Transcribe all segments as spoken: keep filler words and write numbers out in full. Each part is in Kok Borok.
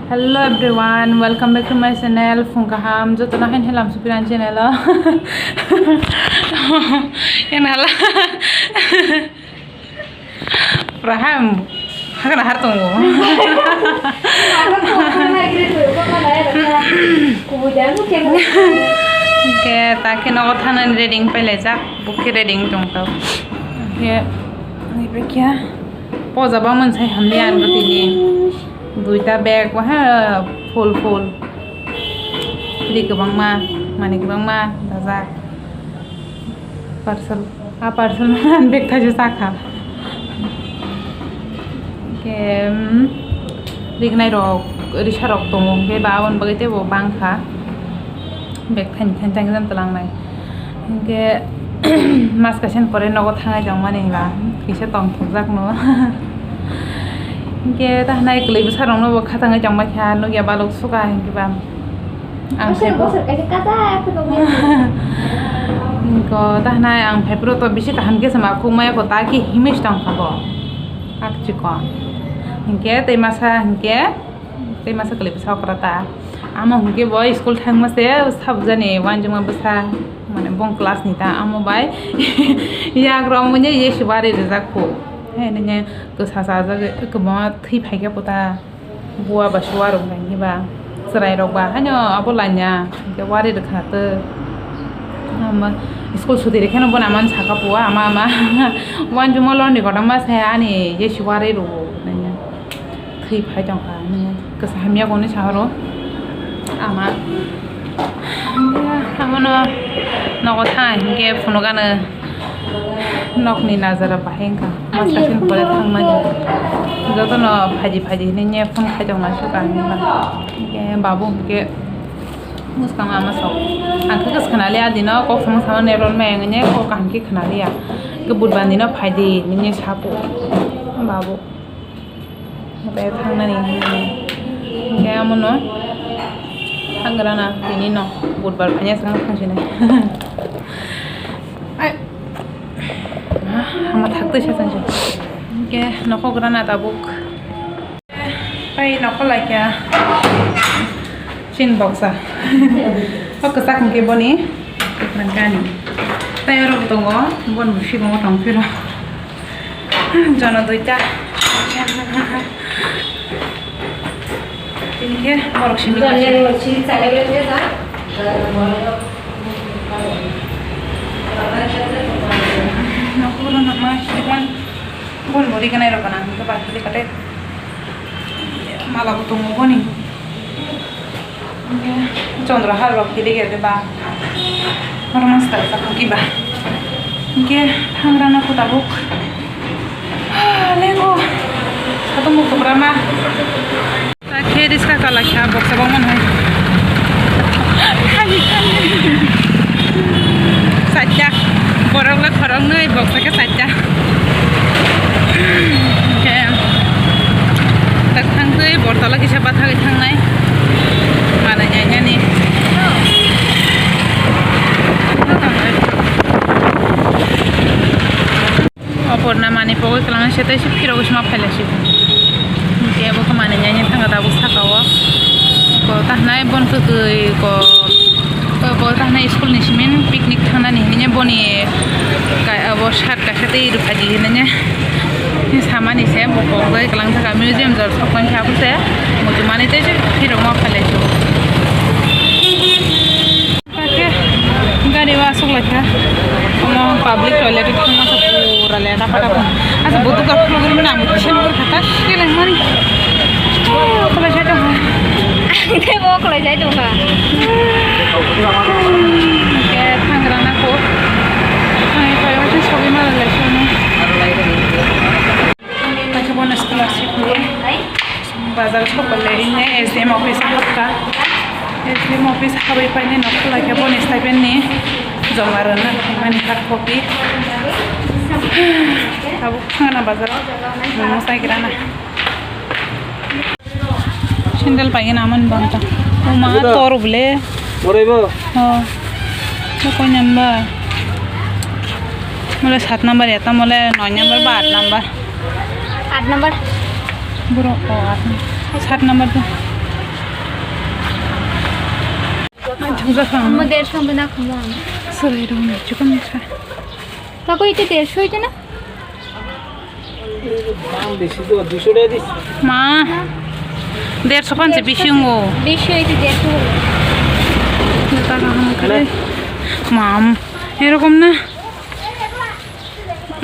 Hello everyone, welcome back to my channel. Phung kaham, jotono hain helam supir ani channel o. Yang hala. Pura ham, hakana har tongo. Ke ta khe nogo thangnani ready pailai jak, bukhe ready tong tau. Ke, ni bekya. Poja bangmani sai hamya ang tini. Duita bag waha full full. Ri kwbangma, mani kwbangma dajak. Parcel, a parcel man bag thaisa sakha. Ke, um, rignai rok, risa rok tongo, ke ba aboni bagwi teibo bangkha. Bag thaini thaini tang tang twlangnai. Hinkhe mas kaisa ni pore nogo thangnai tongmani ba kisa tongthokjak no. Hinkhe ta hanai kwlwi bwsarokno bo khatangwi tongbaikha, nukya balok suka hinkhe ba. Ang Bosor, sai bo bosor kaisa kajak khe nuknai. Hinkhe ta hanai ang phaiphuru to bisi kaham khe sama khukmaya ko ta khe himwi se tongkha bo. Ak chikon. Hinkhe tei masa hinkhe. Tei masa kwlwi bwsa okra ta. Amo hwnkhe bo school thangma se sabjani uanjukma bwsa, mane bong class ni ta. Amo bai yak rok manya ye se wari rijak kho. Hai nini kwsa chajak kwbangma thwi phaikhe puta. Bua ba suwa rok bai ba chwrai rok ba haino abo lanya hwnkhe wari rwkha tw. Ama school suti rwkheno bono ama saka puwa ama ama uanjukma lorni kotorma se ani ye se wari rwo. Thwi phai tongkha nini kwsa hamya koni sahoro ama. Hamono nogo thang hinkhe phunukgano nokni najara bahai wngkha. Mas kaisa ni pore thangmani jotono phaidi phaidi hinwi phone khai tongma sukha hinwi hinkhe babu hinkhe bwskango ama sao ang khe kwswk khwnaliya adino kok samung samung net on mai wngwi kok kaham khe khwnaliya hinkhe budbani no phaidi hinwi saku babu. Hwnkhe thangnani hinwi. Hwnkhe amono thangrana tini no budbar phanya swkang thangsinai. Ai. Hama thaktwi se tongsi. Hwnkhe nokhok rana tabuk. Pai nokhok laikha. Chin boksa. O kwchak hwnkhe boni kwkhwrang gani. Tei oro bo tongo, boni bo sigongo tong phiro. Jono duita. Tini khe borok simi. Nokoro nangma siman. Boni bo riganai rok gana hwnkhe ba khe kate. Mala bo tongo boni. Chondro har rok kiri gede ba. Hormon star sa kiba. Hwnkhe thangrana kho tabuk. Lengo. Satung mukhubrama. Ta khe riska kala kha boksa bangma hai. Khali khali. Satya. Borok le khoroknwi boksa khe satya. Khe tak thangtwi bortala kisa bathagwi thangnai. Manwi nyainani. Oporna mani pogwi kwlangma se tei se phirogwi se ma phailai se. Hinkhe bo khe manwi nyaini thangkha tabuk saka o. Ko tahnai bon kwtwi ko, ko, ko tahnai school ni simi picnic thangnani hinwi boni ka-, abo shirt kaisa tei rwphaidi hinwi samani se bo kokjagwi kwlang thangkha museum jora sokmani se abo se muchung mani tei se phirogwi ma phailai se. Khe gari o aswk lai kha. Omo public toilet o thangma khe pura leta pata kho. Asa bo duka khulugwi mani ang bo kisa nugwi kha ta seleng mani. Oh, khulai sai tong kha. Ang tei bo khulai sai tong kha. Khe thangrana kho. Thangwi pai o khe sogwi ma lai lai se. Kaisa bonus class si phuru bazar sokole ine S D M office hapka. S D M office habai paine nokho lai khe boni stipend ni joma rwna mani hard copy. Tabuk thangna bazar o momo sai grana. Sandal paigwna amani banta. O ma, tor bole. Boraibo? Oh. Bo koi number? Mole sat number ya, ta mole noi number ba aat number? Aat number. Boro, oh, aat number. Sat number to. Thangjakha ang. Omo dersho hwnwi na khamu ang. Swrai rwngni chikon sa. Kako ite dersho ite na? Dam besi do, duisho taka dis. Ma, dersho phan se besi wngo. Besi ite dersho. Taka ham kare. Mam, এরকম না?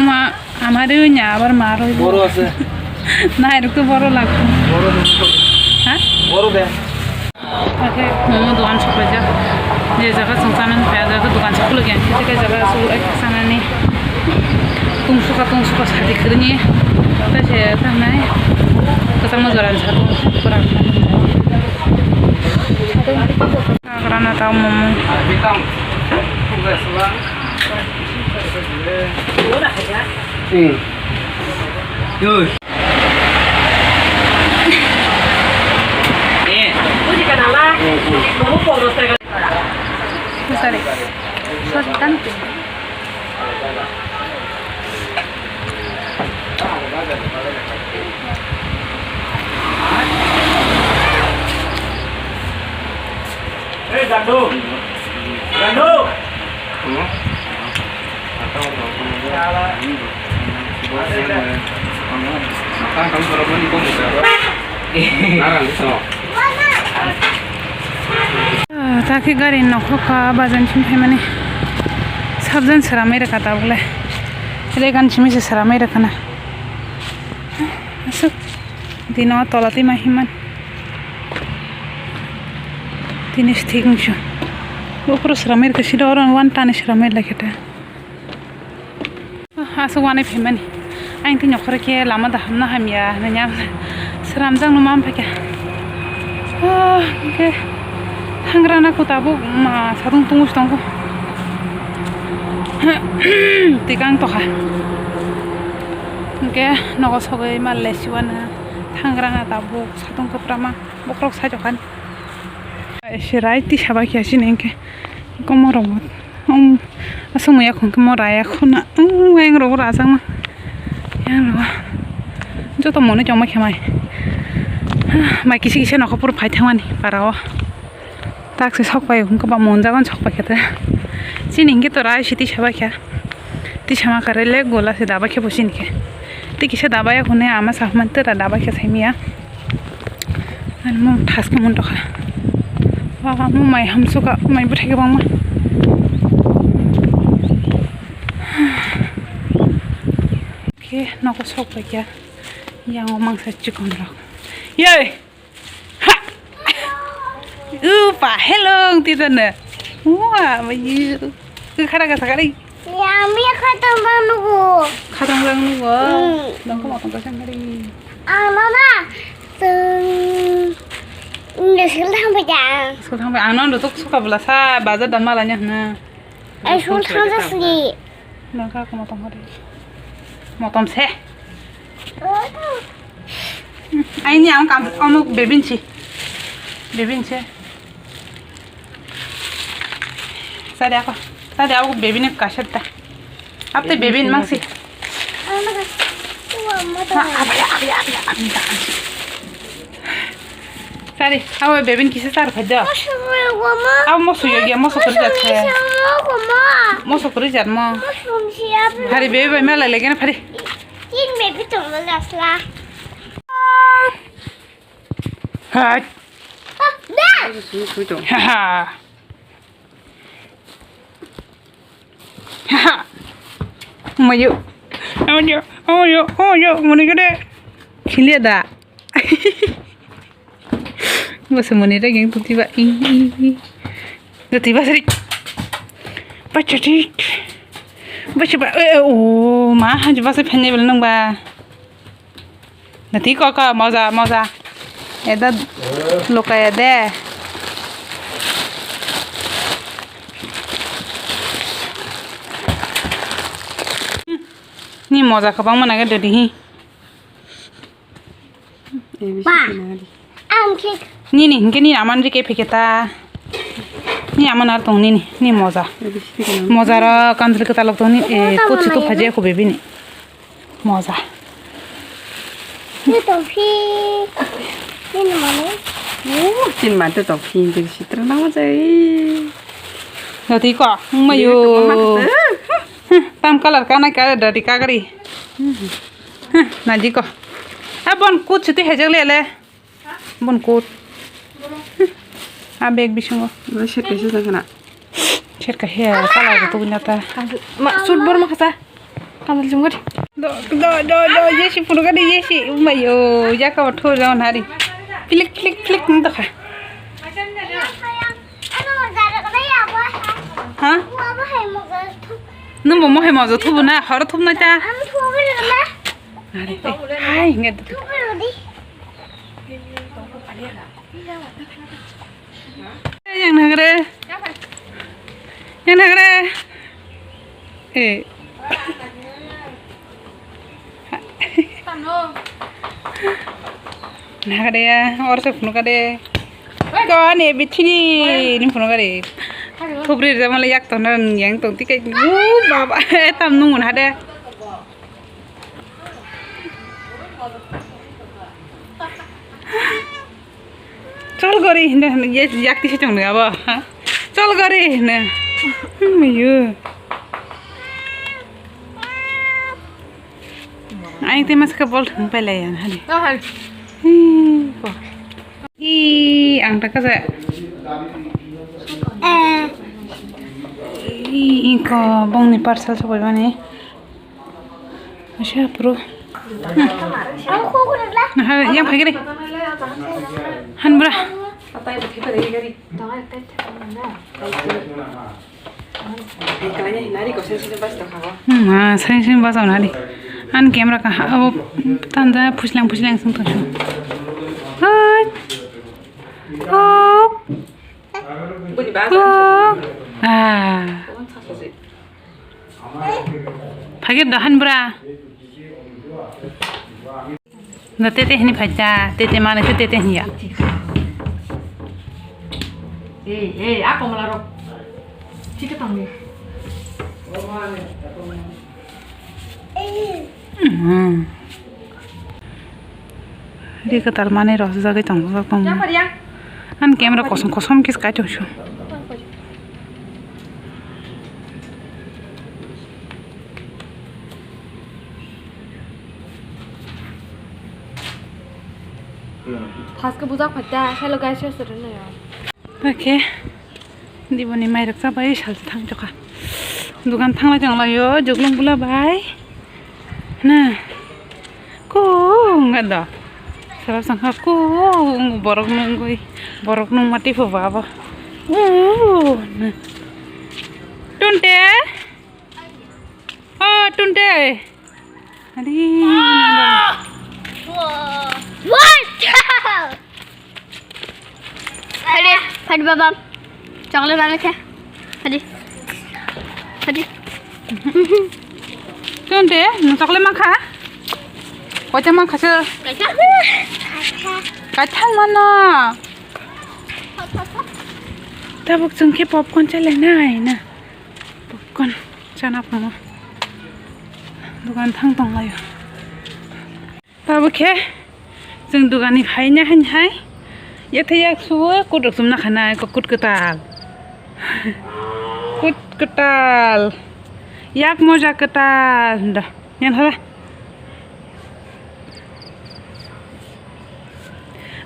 মা, আমারই না, আবার মার হইব। বড় আছে। না, এরকম তো বড় লাগবে। বড় দে। হ্যাঁ? বড় দে। Oke, momo dogan soklaijak. Je jaga chwng chanani phaiyajak, dogan se khulukya. Khe khe jaga chwng sanani. Tungsukha, tungsukha, sadi kwrwini. Tei se tanai. Kwchangma jorani sadi. Kwrwngkha. Agrana tao momo. Sorry. Sorry, thank you. Hey, Gandu! Gandu! Ah, ta khe gari nokhorkha, bazar simi phaimani. Sabjani sramwi rwkha tabukle. Regan simi se sramwi rwkha na. Aswk. Tini o tola twi ma himan. Tini sthik wngsu. Bo pura sramwi rwkha, sida oro one tani sramwi lai khe ta. Aswk wanai phaimani. Ang tini nokhorwi khe lama da hamna hamya hwnwi ang sramjakno man phaikha. Ah, hwnkhe thangrana kho tabuk ma satung tungwi tongo. Tikang tokha. Hwnkhe nogo sogwi ma lesiwano thangrana tabuk satung kwprama bokhorok saichokani. Eserai tisa bai khe sini hwnkhe komorok bo. Um, aswk muya khungkhe mo raya khuna. Um, yang rogo rajakma. Yang rogo. Joto mone chongma khe mai. Mai kisa kisa nokho puro phai thangmani para o. Tak se sok pai hwnkhe ba monjago sok pai khe te. Chini hwnkhe to rai siti sabai kha. Ti sama kare le gola se daba khe bo chini khe. Ti kisa daba ya khune ama sa man tera daba khe saimia. Ani mung thaske mung tokha. Wa, mung mai hamsukha, mai bwthai kwbangma. Khe nogo sok pai kha. Yang o mangsa chikon rok. Yay! Ha! Upa, hello, tita na. Wa, mai. Khara ka sakari. Yami khatang bang nugo. Khatang bang nugo. Hmm. Dong ko motong ka sangari. Ano na. Tung. Nge school thang ba ja. School thang ba, ano ndo tok suka bula sa, bazar dan malanya na. Ai school thang ja sini. Nangkha ko motom hori. Motom se. Aini ang kam omuk bebin si. Bebin se. Sari ako. Sari ako bebin kaset ta. Apte bebin mang si. Na, abaya, abaya, abaya, abaya, abaya. Sari, abo bebin kisa sar phai do. Moso kuri wama. Abo moso yogi, moso kuri jat khe. Moso kuri wama. Moso kuri jat mo. Moso kuri jat. Hari bebe bai mela lege na phari. Tin bebe tong la sla. Hai. Ah, da. Ha ha. Haha. Omayo. Omayo. Omayo. Omayo. Muni gede. Khilia da. Bose muni da geng tuti ba. I, i, i. Tuti ba sari. Bacha tik. Bacha ba. Eh, eh, oh, ma, haji basa phene bel nang ba. Nati koko, moja, moja. Eda lukaya de. Ni moja kwbangma nage dodi hi. Ba, ang khe. Nini, hingke nini aman rike phiketa. Ni aman ar tong nini, ni moja. Moja ro kandri kwtalok tong ni, eh, kotsi to phaji ako bebini. Moja. Ni tong phi. Ni mane. Tin mate to phin tin sitra na ma jai. Dati ko, mayo. Tam color kana ka dati kagari. Naji ko. Abon kut siti hejak le le. Bon coat. A bag bisingo. Boro set kaisa jang khana. Set ka he, kala go tuguna ta. Ma, suit bor ma khasa. Kamel jumgari. Do, do, do, do, yesi phunu gadi, yesi. Umayo, jaka ba thur jaw nari. Flick, flick, flick nung tokha. Ha? Nung bo mohai mojo thubu na, horo thub nai ta. Are, hai, nge. Yang nagre. Yang nagre. Eh. Nagre ya, or se phunu kade. Ko ani bithini ni phunu kade. Thubri re mala yak ton yang ton tikai. U baba, tam nungun hade. Chol gori hinde hinde, ye yak tisi chong nung abo, ha? Chol gori hinde. Hmm, yo. Aing te mas ka bol thung pai lai yang hani. Oh, hai. Hmm, ko. Ih, ang ta kaja. Ih, ko bongni parcel sobai mani. Asha puro. Naha yang phai gari. Han bra. Hmm, ah, sing sing bas on hari. An camera ka ha, oh, tanda phuslang phuslang sung tong sung. Hai. Oh. Oh. Ah. Phagir dohan bra. Na tete hini phacha, tete mane se tete hiya. Ei, ei, a komla rok. Thik tang ni. Hmm. Ri kwtal mani rw jagwi tong jak tong. Ani camera kosom kosom kis kai tong su. Thaske bujak phaita, hello guys, yes, sir, no, ya. Okay. Diboni mairok chabai salsa thang jokha. Dukan thanglai tonglaio, juglung bula bai. Na. Kung ado. Sarap sangha kung borok nungui. Borok nung mati pho babo. Uh, na. Tunte. Oh, Tunte. Adi. What? Hadi, hadi baba. Chocolate mana khe? Hadi. Hadi. Tunte, no chocolate mankha? Koita mankha se? Kaisa. Kaithang mana? Tabuk chwng khe popcorn chalai nai na. Popcorn chana phano. Dukan thang tong laio. Tabuk khe chwng dugan ni phaina hain hai yathai yak suo kut rok chumna khanai kut kwtal. Kut kwtal. Yak moja kwtal. Da. Yan hala.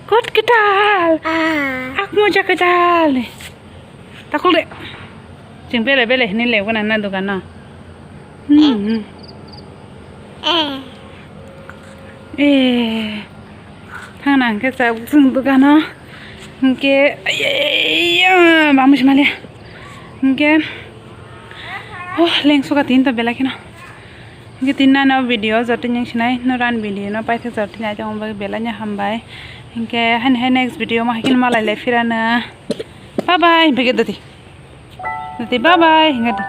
Kut kwtal. Ah. Ak moja kwtal. Takul de. Chwng bele bele hinwi lego na na dukan no. Hmm. Eh. Thang na hwnkhe cha chwng dukan no. Hwnkhe, ayaya, mamusi mali. Hwnkhe, oh, lengsuka tin to belai kheno. Hwnkhe tin nano video jotoni yang sinai, no ran video no paithak jotoni aitong bagwi belai no hambai. Hwnkhe, hani hai next video ma hai kheno malai lai phirano. Bye bye, hwnkhe dati. Dati bye bye, hwnkhe dati.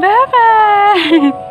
Bye bye.